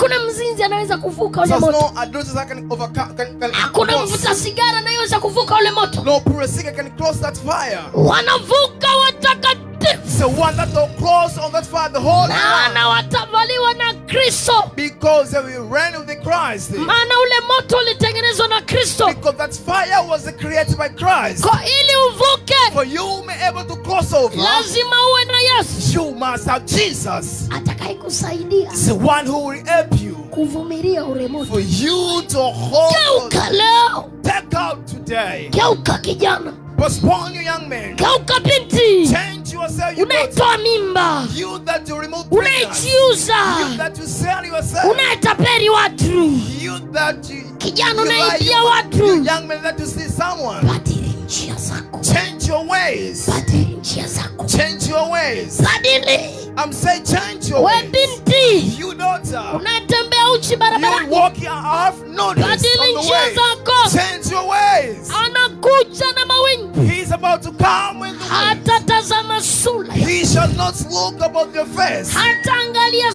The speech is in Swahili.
Hakuna mzinzi anaweza kuvuka ule There's moto. No adulterers that can overcome, can Hakuna cross. Mvuta sigara anayeweza kuvuka ule moto. No pure cigarette can cross that fire. Wanavuka watakatifu, It's the one that will cross on that fire, the holy one. Maana watavaliwa na Kristo, Because they will reign with the Christ. Maana ule moto ulitengenezwa na Kristo. Because that fire was created by Christ. Kwa ili uvuke, For you may able to cross over, lazima uwe na Yesu you must have Jesus. Atakayekusaidia It's the one who will help you. Kuvumilia ule moto. For you to hold. Geuka leo, Take out today. Geuka kijana, Postpone you, young man. Geuka binti, Change yourself, you daughter. Unayetoa mimba, You that you remove pregnancy. Unayejiuza, You that you sell yourself. Unayetaperi watu, You that you, kijana you lie, unaibia you, watu. You young man that you see someone. Badili njia zako, Change your ways. Badili njia zako, Change your ways. Badili. I'm saying change your We ways. Binti You daughter. Unayetembea uchi You barabarani, walking half notice badili on the njia way. Zako. Change your ways. Anakuja na mawingu, He's about to come with the wind. Hatatazama sura, He shall not look about your face. Hataangalia